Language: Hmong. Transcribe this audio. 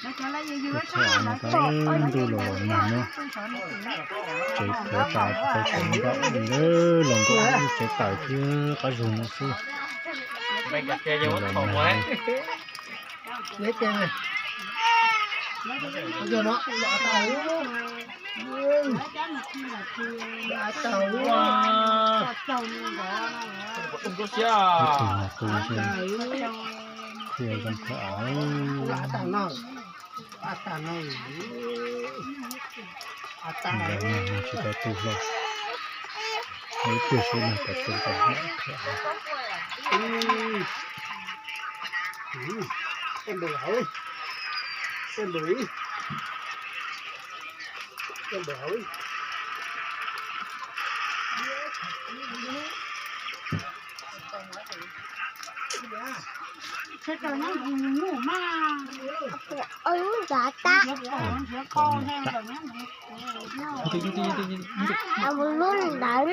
Tus thaj av no tab ntuj los los nag na, tsev khuav tas tsis tau tsev npaum li, los nkaum lub tsev tawm thiab qab zug no xwb. Los los nag. Ib tug nag qus thiab, qhia zoo kawg av. Ntawd nag no tsis tau tu hlo, ib pliag xwb nag tawm tu tau. Ntxav tab, mus lub ntawd.